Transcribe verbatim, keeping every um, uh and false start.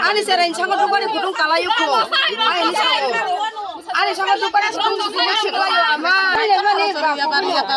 Ani serai saka dukbari kutung kalayo ko. Ani saka dukbari kutung kutung siklayo ama. Ani bari saka dukbari saka.